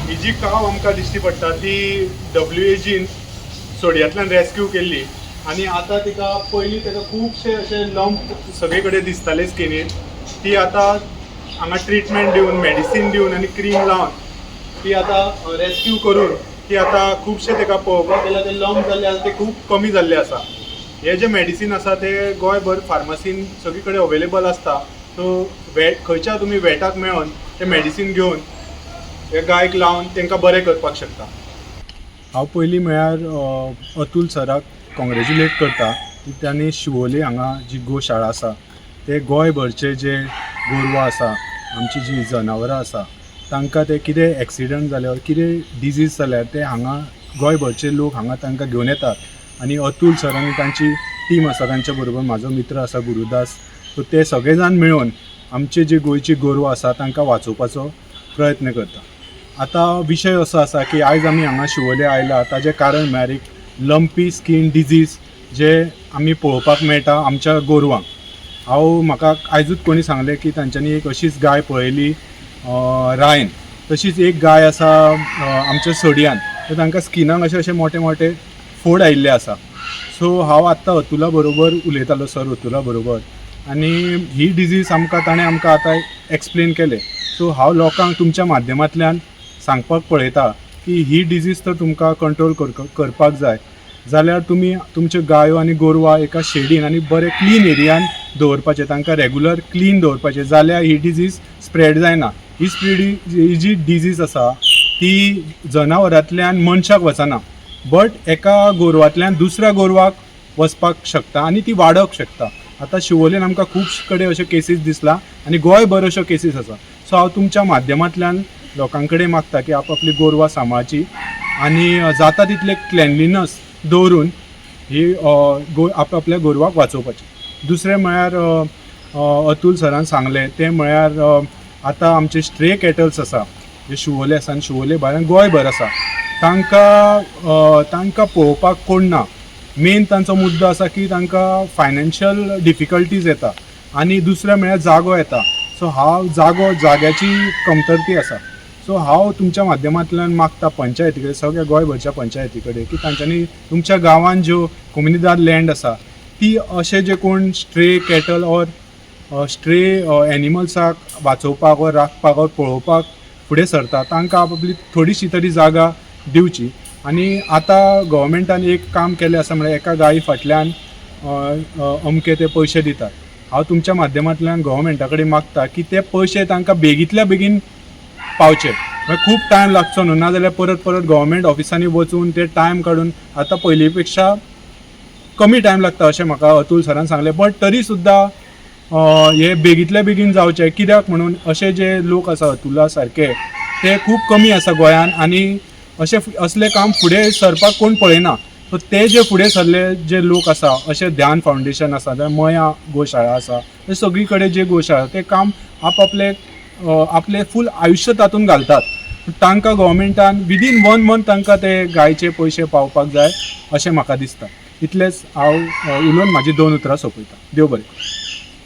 ही जी काव आमकां दिश्टी पडटा ती डब्ल्यू एजीन सडयांतल्यान रेस्क्यू केल्ली आनी आतां तिका, पयलीं ताका खुबशे अशे लंप सगळे कडेन दिसताले स्किनीर. ती आतां हांगा ट्रिटमेंट दिवन, मेडिसीन दिवन आनी क्रीम लावन ती आतां रेस्क्यू करून ती आतां खुबशे ताका पळोवपाक गेल्यार ते लंप जाल्ले आसा ते खूब कमी जाल्ले आसा. हे जे मेडिसीन आसा ते गोंयभर फार्मासीन सगळी कडेन अवेलेबल आसता. सो वेट खंयच्या तुमी वेटाक मेळोन ते मेडिसीन घेवन हे गायक लावन तांकां बरें करपाक शकता. हांव पयलीं म्हळ्यार अतुल सराक कॉंग्रेच्युलेट करता की तांणी शिवोली हांगा जी गोशाळा आसा, ते गोंयभरचे जे गोरवां आसा, आमची जी जनावरां आसा, तांकां ते कितें एक्सिडंट जाल्यार, कितें डिजीज जाल्यार ते हांगा गोंयभरचे लोक हांगा तांकां घेवन येतात आनी अतुल सर आनी तांची टीम आसा, तांच्या बरोबर म्हाजो मित्र आसा गुरुदास, सो ते सगळे जाण मेळून आमचे जे गोंयची गोरवां आसा तांकां वाचोवपाचो प्रयत्न करता. आतां विशय असो आसा की आयज आमी हांगा शिवोले आयला ताजें कारण म्हळ्यार एक लंपी स्कीन डिजीज जे आमी पळोवपाक मेळटा आमच्या गोरवांक. हांव म्हाका आयजूच कोणी सांगलें की तांच्यांनी एक अशीच गाय पळयली रायन, तशीच एक गाय आसा आमच्या सडयान, तर तांकां स्किनाक अशे अशे मोठे मोठे फोड आयिल्ले आसा. सो हांव आत्तां अतुला बरोबर उलयतालो, सर अतुला बरोबर, आनी ही डिजीज आमकां ताणें आमकां आतां एक्सप्लेन केलें. सो हांव लोकांक तुमच्या माध्यमांतल्यान सांगपाक पळयता की ही डिजीज तर तुमकां कंट्रोल करपाक जाय जाल्यार तुमी तुमच्यो गायो आनी गोरवां एका शेडीन आनी बरे क्लीन एरियान दवरपाचें, तांकां रेगुलर क्लीन दवरपाचें, जाल्यार ही डिजीज स्प्रेड जायना. ही जी डिजीज आसा ती जनावरांतल्यान मनशाक वचना, बट एका गोरवांतल्यान दुसऱ्या गोरवाक वचपाक शकता आनी ती वाडोवंक शकता. आतां शिवोलेन आमकां खूब कडेन अश्यो केसीस दिसला आनी गोंयभर अश्यो केसीस आसा. सो हांव तुमच्या माध्यमांतल्यान लोकां कडेन मागता की आपआपली गोरवां सांबाळची आनी जाता तितले क्लेनलिनस दवरून ही आपआपल्या गोरवाक वाचोवपाची. दुसरें म्हळ्यार अतुल सरान सांगलें तें म्हळ्यार आतां आमचे स्ट्रे कॅटल्स आसा जे शिवोले आसा आनी शिवोले भायर गोंयभर आसा, तांकां पळोवपाक कोण ना. मेन तांचो मुद्दो आसा की तांकां फायनान्शियल डिफिकल्टीज येता आनी दुसरें म्हळ्यार जागो येता. सो हांव जाग्याची कमतरती आसा. सो हांव तुमच्या माध्यमांतल्यान मागता पंचायती कडेन, सगळ्या गोंयभरच्या पंचायती कडेन की तांच्यांनी तुमच्या गांवांत ज्यो कोमुनिदाद लँड आसा ती अशे जे कोण स्ट्रे कॅटल ऑर स्ट्रे एनिमल्साक वाचोवपाक ऑर राखपाक ऑर पळोवपाक फुडें सरता, तांकां आपली थोडीशी तरी जागा दिवची. आनी आतां गव्हर्मेंटान एक काम केलें आसा, म्हळ्यार एका गायी फाटल्यान अ, अ, अमके ते पयशे दितात. हांव तुमच्या माध्यमांतल्यान गव्हर्मेंटा कडेन मागता की ते पयशे तांकां बेगींतल्या बेगीन पावचे, म्हळ्यार खूब टायम लागचो न्हू. नाजाल्यार परत परत गव्हर्मेंट ऑफिसांनी वचून ते टायम काडून, आतां पयलीं पेक्षा कमी टायम लागता अशें म्हाका अतुल सरान सांगलें, बट तरी सुद्दां हे बेगींतल्या बेगीन जावचें, कित्याक म्हणून अशे जे लोक आसा अतुला सारके ते खूब कमी आसा गोंयान आनी अशें असलें काम फुडें सरपाक कोण पळयना. सो ते जे फुडें सरले जे लोक आसा, अशें ध्यान फावंडेशन आसा जाल्यार मया गोशाळा आसा, ते सगळी कडेन जे गोशाळा ते काम आपआपले आपलें फूल आयुश्य तातूंत घालतात, तांकां गव्हर्मेंटान विदीन वन मंथ तांकां ते गायचे पयशे पावपाक जाय अशें म्हाका दिसता. इतलेंच हांव उलोवन म्हाजी दोन उतरां सोंपयता. देव बरें करूं.